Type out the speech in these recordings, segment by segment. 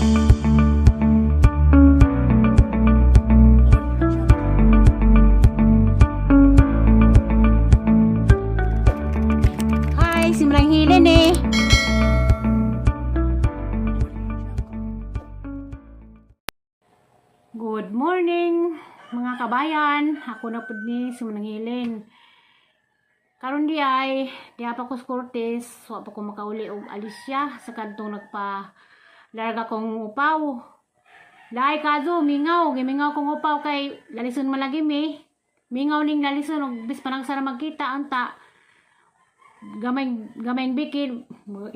Hi, si Manang Helen eh. Good morning, mga kabayan. Ako na pud ni si Manang Helen. Karon di ay, diha pa ko sa Cortes, wa pa ko makauli og Alicia sa kadtong nagpa larga kong upaw. Lahi kazo, mingaw, gimingaw kong upaw kay lalison malagi mi. Mingaw ning lalison og bis pa nang sana magkita anta gamay gamay bikid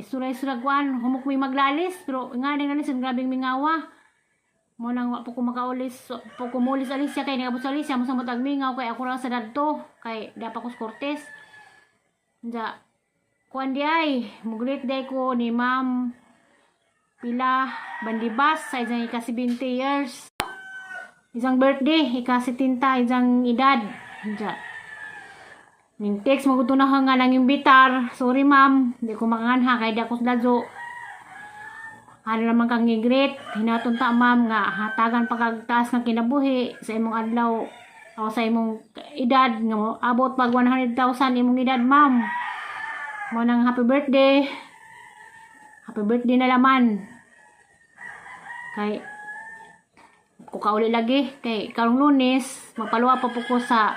isura-isura kuan humok mi maglalis pero nga ning lalison grabing mingawa mo nang wa po ko makaulis wa po ko mulis Alicia kay ningabot sa Alicia mo sa matag mingaw kay ako ra sa dadto kay dapat ko sa Cortes. Ja kuan di ay muglit day ko ni Ma'am Pila Bandibas sa isang ika 70 years, isang birthday ika 70 isang edad. Ja ning text mo na nga lang imbitar. Sorry ma'am, di ko makanganha kay di ako sa dadyo. Ano naman kang i-greet, hinaton ta ma'am nga hatagan pa kag taas nga kinabuhi sa imong adlaw o sa imong edad nga mo abot pag 100,000 imong edad ma'am. Mo nang happy birthday. Happy birthday na laman. Kay ko kauli lagi kay karong Lunes magpaluwa pa po ko sa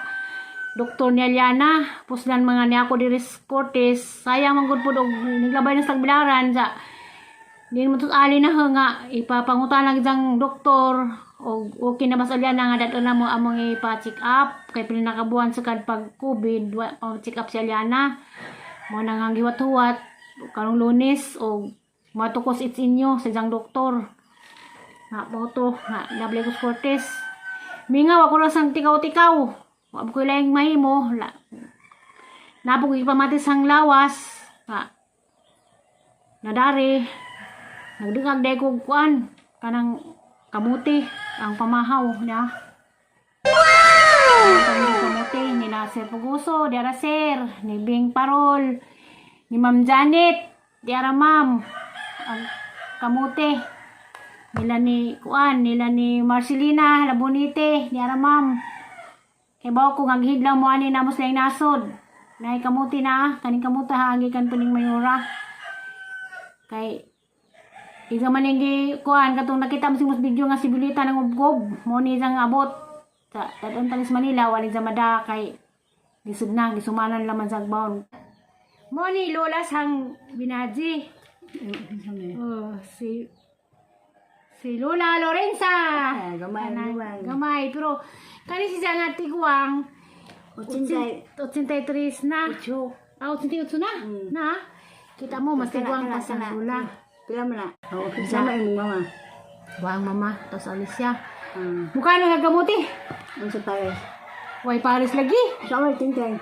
doktor ni Aliana, puslan mga niya ako diri sa Cortes. Sayang man gud pud og naglabay na sa tagbilaran sa di mo tus ali na ha nga ipapangutan lang isang doktor og okay na ba sa Aliana nga dadto na mo among ipa-check up kay pila nakabuan sa kad pag COVID wa pa check up si Aliana. Mo nang ang giwat-huwat karong Lunes og matukos it's inyo sa isang doktor nga mo to nga nabli ko sa Cortes. Mingaw ako ra sang tikaw-tikaw. Wa ko laing mahimo. La, napog ipamatis ang lawas. Nga nadari nagdungag day ko kuan kanang kamuti ang pamahaw niya. Wow! Kamuti nila Sir Puguso, diara sir, ni Bing Parol, ni Ma'am Janet, diara ma'am, ang kamuti. Nila ni kuan, nila ni Marcelina Labonite, diara ma'am. Kay bawo ko nga gihidlaw mo ani namo sila yung nasod. Nay kamuti na, kaning kamuta ha gikan pa ning mayora. Kay isa man ning gi kuan katong nakita mo sa imong video nga si Bulita ng uggob, mo ni isang abot sa dadon tanis Manila wali sa mada kay lisod na gisumanan laman sa agbaon. Mo ni Lola sang binaji. Oh, si si Lola Lorenza. Ah, gamay, Kanang- gamay. Gamay, pero kani siya nga tiguang 83 na. Ocho. Ah, 88 na. Na. Kita mo mas tiguang pa sa Lola. Pila man na? Oo, sama imong mama. Buang mama, tapos Alicia. Ah, Mukha na nagkamuti. unsa pares? Way pares lagi. Sama tingting.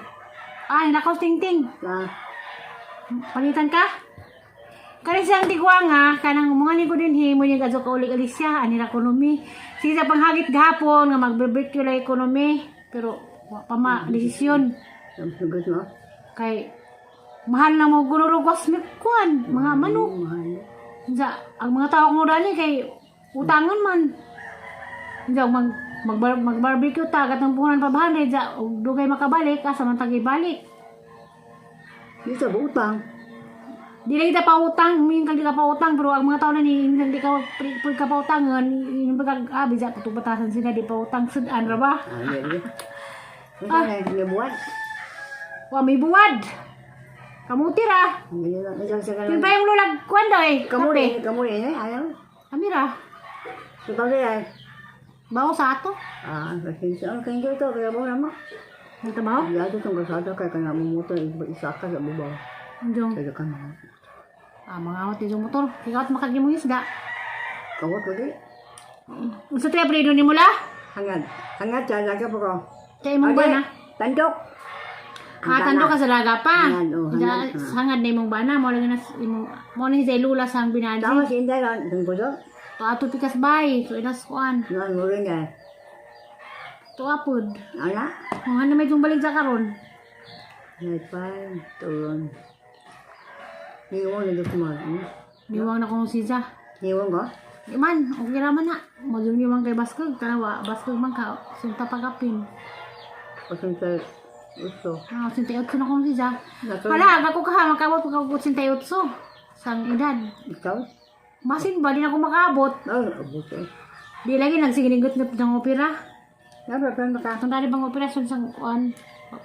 Ay, nakaw ting-ting. Ah, Palitan ka? Kani siyang tiguang ha, kanang mga ni ko din himo niya kadto ka ulig Alicia, ani ra ekonomi. Sige sa panghagit gahapon nga magbe-break la ekonomi, pero wa pa ma desisyon ang sugot mo. kay mahal na mo gunuro cosmic kuan, mga manok. Mahal. Unsa ang mga tao kung dali kay utangan man. Unsa mag mag, mag barbecue ta katong puhunan pa bahan ja og dugay makabalik asa man tagi balik. Dito ba utang? Di lang kita pautang, minsan di ka pautang pero ang mga tao na ni minsan di ka pud ka pautangon, yung pag ah bisa tutubatasan sila di pautang sudan ra ba? Ah, di di. Unsa na nga buwan? Wa may buwad. Kamuti ra. Unsa sa Yung pa yung lulag kuan daw eh. Kamu Kape. rin, kamu rin eh, ayaw. Amira, Sa bagay ay. bawo sa ato. Ah, kasi sa ang kanya to kaya mo na mo. Ito ba? Yato tong kasada kay kana mo motor isa ka sa bubaw. Anjong. Kaya ka mga. Ah, mga awat yung motor. Ikaw at makagimong isda. Kawat lagi. Unsa tayo predo ni mula? Hangad. Hangad sa laga pa ko. Kay imong bana. Tandok. Ah, tando ka sa laga pa. Hangad, oh, hangad. Hangad na imong bana mo lagi na imong mo ni si Lula sang binaji. Tama si Inday ron. Tungkol to. To ato pikas bay, so inas kuan. Nga, nguri nga. To apod. Ana? Mga na may balik sa karon. Nagpan. Turun. Niwang na gusto mo. Niwang na kong siza. Niwang ko? Di man, okay ra man na. Magyun man kay baskog, tanawa, baskog man ka, sunta pagapin. 88. Ah, 88 na kung siya. Nato- Hala, ako ka, makabot pa ka 88. Sang edad. Ikaw? Masin ba, di na ako makaabot. Oh, abot eh. Di lagi nagsiginigot na ng opera. Dapat pa maka. Atong dali bang operasyon sang kuan.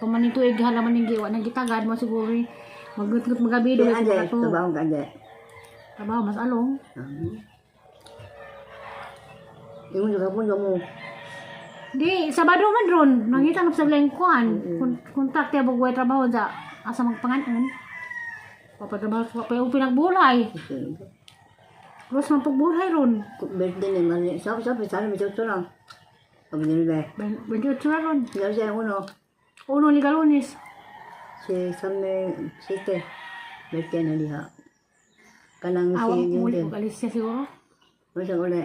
Pamanituig halaman ning giwa nang gitagad mo siguro eh. Magutgut magabi do Di ande, trabaho ka ande. Trabaho mas along. Ingon ka po mo. Di Sabado man ron nangita na sa laing kuan. Kontak tiya bugway trabaho sa asa magpanganon. Papatrabaho pa yung pinagbulay. Terus man pagbulay ron. Birthday ni Mali. Sabi sabi sana may tutto lang. Sabi ni Be. 28 na ron. Sabi siya uno. Uno ni Galunis. Si Same Site. Birthday na diha. Kanang si Awang muli Yun og alis siya siguro. Masa uli.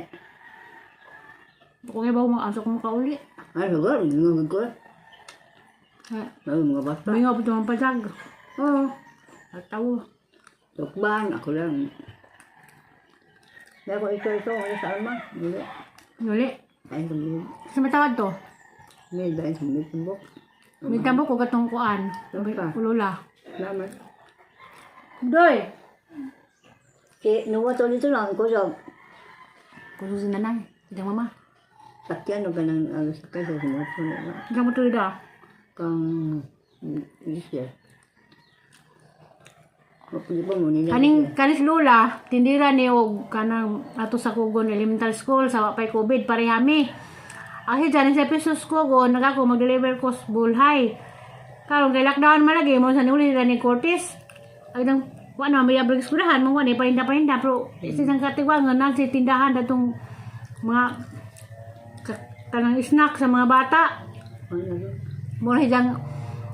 Kung ibaw mga asok mo kauli. Ay, siguro, hindi ko. Eh, Ay, mga bata. Mingaw pa itong padag. Oo. At tawo. Tukban, ako lang. Dahil ko ito, ito, wala sa alma. Uli. Uli. Ay, sumid. Sa matawad to. May dahil sumid tumbok. May tambok ko katong kuan. Basta. Ulula. Salamat. Doy. Si, nuwa to dito lang, ko sa Kuso si nanay. Idang mama. sakyan o ganang sakay sa sumuto na. Idang mo tuloy da. Kang, this year. Di ba mo nila? Kaning kanis Lola, tindira ni og kanang ato sa Kugon Elementary School sa wapay COVID parehami. Asi dyan sa pesos Kugon nagako mag-deliver ko sa Bulhay. Karon kay lockdown man lagi mo sa niuli nila ni Cortez. Ay nang wa na may abrig eskwelahan mo ni parinda-parinda pero isa sang katiwangan na si tindahan datong mga kanang snack sa mga bata. Ano? Mura hijang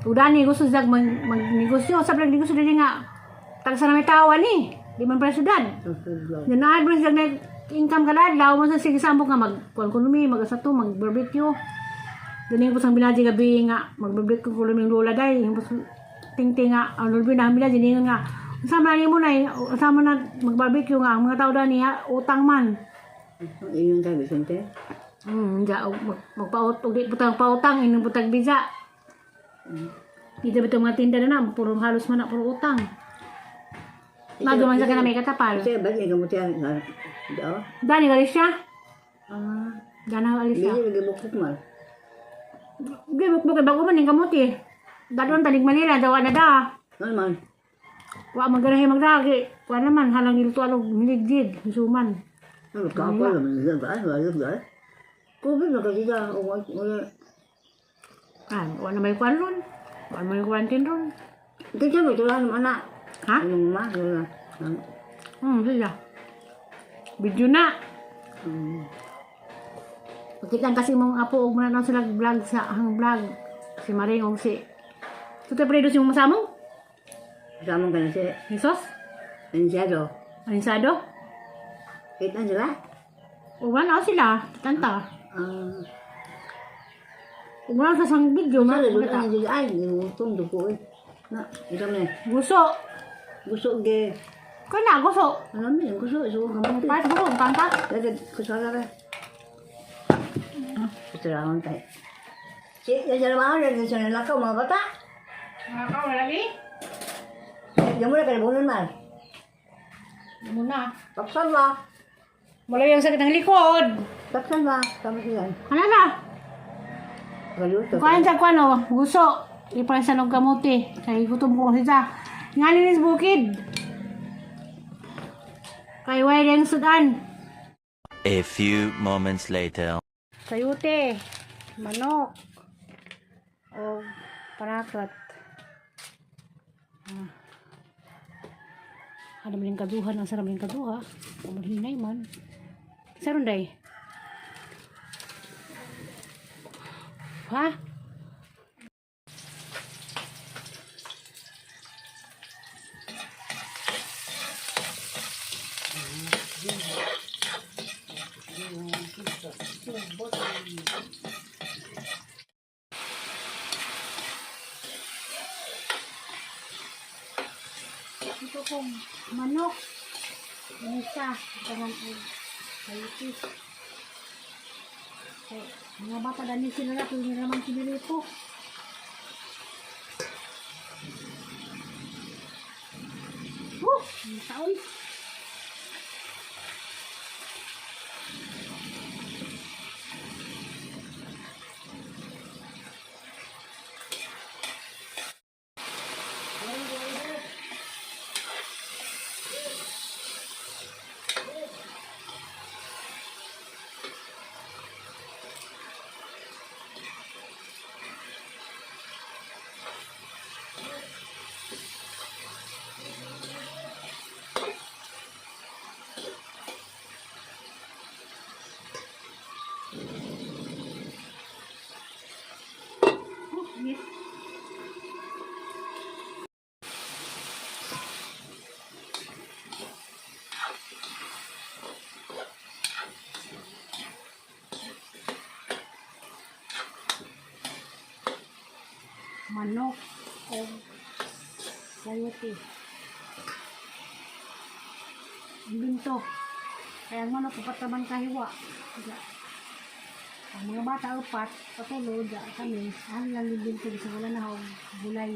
udani gusto siyang magnegosyo. Sa negosyo din nga tagsa na may tawa ni. Di man pa syudad. Susunod. Nanaad mo siyang nag income kada adlaw mo sa sige samok nga mag kuan kuno mi mag sa to mag barbecue. Dili ko sang binaji gabi nga mag barbecue ko luming lola day yung tingting nga ang lulbi na binaji ningon nga unsa man nimo nay unsa man na mag barbecue nga ang mga tao dani ha, utang man. Iyon tayo, Vicente. Ja, og magpaut og di putang pautang inong putang bisa. Dito ba itong mga tinda na na, puro halos man na puro utang. Maguman sa kanamay katapal. Kasi ba, ikaw mo tiyan? Oo. Dani galis siya. Ah. Dana alis siya. Hindi lagi bukok man. Di bukbuk bago man ning kamuti. Dadon tanig Manila dawa na da. Ano man? Wa man ganahi magdagi. Wa naman halang nilto alog miligid suman. Ano ka pa naman sa ba? Wala ba? COVID na kasi siya. Wala. Ah, wa na may kwan ron. Wa may quarantine ron. Kasi ba ito lang anak? Ha? Anong ma? Wala. Sige. Video na. Pagkita kasi mong apo og muna sila vlog sa ang vlog. Si Maring og si Tutoy Fredo si mong masamong? Kasama ka na si Jesus? Ensyado. Aninsado? Kita sila? Uwan na sila. Tanta. Ah. Uwan sa sang video. Sa Ma, doon ang ay, gutong duko eh. Na, ito na. Guso. Gusto ge. Kana guso. Alam mo, gusto gusto kamuti. Pares guso tanta. Daga kusala ka. Ito lang tayo. Si, yan sa mga rin, sa nalakaw mga bata. Nakakaw lagi. Yan mo na kalibunan man. Muna. Taksan ba? Wala yung sakit ng likod. Taksan ba? Tama siya. Ano na? Kaluto. Kuan sa kuan oh, guso. Ipares sa log kamuti. Kay gutom ko kasi sa. Nga linis bukid. Kay way lang sudan. A few moments later. Sayute, manok, o parakat. Ah. Ano man yung kaduha, ang sarap yung kaduha. Kumalhinay man. Saron day? Ha? Ito kong manok. Isa. Tangan og Sayote. Kay, mga bata dani sila na, pwede naman kinirito. Oh, ang taoy. Oh, yes. Manok o sayote. Ang binto. Kaya ang manok, upat naman kahiwa. Diya. Ang mga bata, upat, patulog, diya kami. Ano lang yung binto, bisa wala na hog, gulay.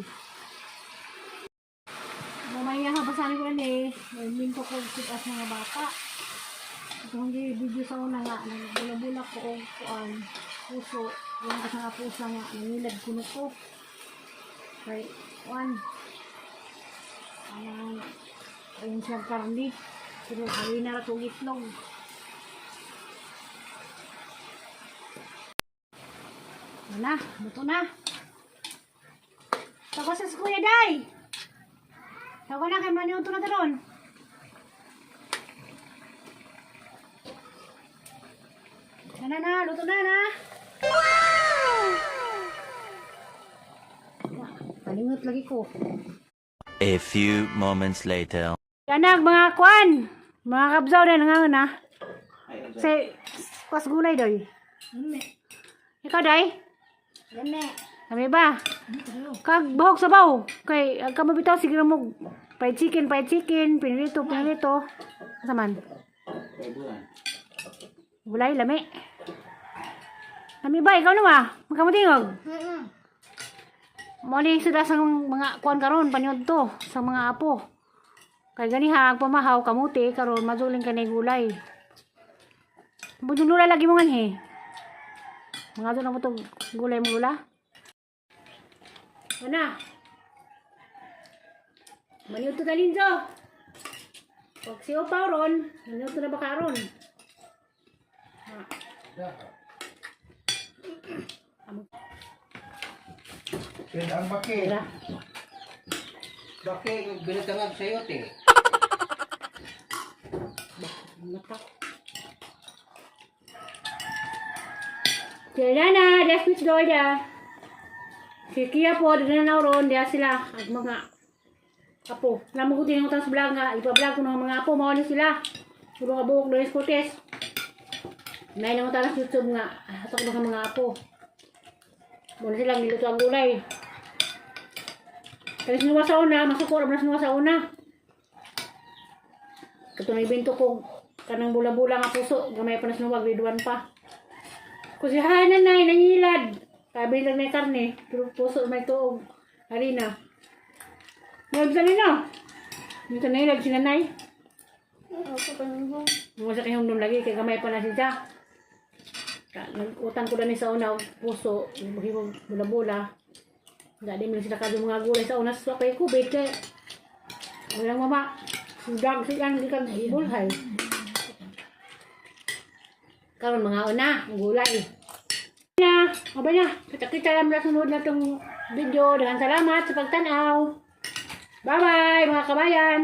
Mamaya nga, basahin ko na eh. May binto ko, sipas mga bata. Ito ang video sa una nga, nagbula-bula ko o kuan, puso. Yung kasi nga puso nga, nangilad kuno ko. Kay, kuan, ang ayun siyang karni. Pero harina ra tong itlog. Wala, luto na. Tapos sa Kuya Day. Tawa na kay maniunto na taron. Na na, luto na na. Wow! Palingot lagi ko. A few moments later. Kanag mga kuan, mga kabzaw na nga na. Say, pas gulay doy. Ikaw day? Lami. Kami ba? Kag bahok sabaw. Kay ang kamabitaw sige mo fried chicken, pinirito, pinirito. Asa man? Gulay lami. Lami ba ikaw naman? Magkamutingog. Mo ni sila sa mga kuan karon panyod to sa mga apo. Kay ganiha ang pamahaw kamuti karon mazuling kanay gulay. Budulula lagi mo nganhi. Mga doon mo tong gulay mo lula. Ana. Maniudto ta ninyo. Pag si Opa ron, maniudto na ba karon? Yun ang baki. Tira. Baki, binatangag sa'yo, te. Mata. Kaya na, das mit doida. Si Kia po, dito na ron, diya sila, at mga apo. Alam mo ko tinutang sa vlog nga, ipa-vlog ko ng mga apo, mao ni sila. Puro ka buhok, doon Cortez. May nang sa YouTube nga, hatak ng mga apo. Muna silang niluto ang gulay. Kaya sinuwa sa una, masuko, na sinuwa sa una. Katong ibento ko kanang bula-bula nga puso, gamay pa na sinuwag, grade 1 pa. Kusi ha nanay, nangilad. Sabi lang may karne, pero puso may tuog. Harina. Ngayon sa nino. Dito nangilad si nanay. Mga sa kayong dum lagi, kay gamay pa na siya. Nag-utang ko na ni sa una, og puso, himog bula-bula. Gadi mo sila kadto mga gulay sa una sa kay kubit kay walang mama. Sudag siya ang gikan bulhay. Karon mga una, ang gulay. Na, aba na, kita-kita lang sa sunod na tong video. Daghang salamat sa pagtanaw. Bye-bye mga kabayan.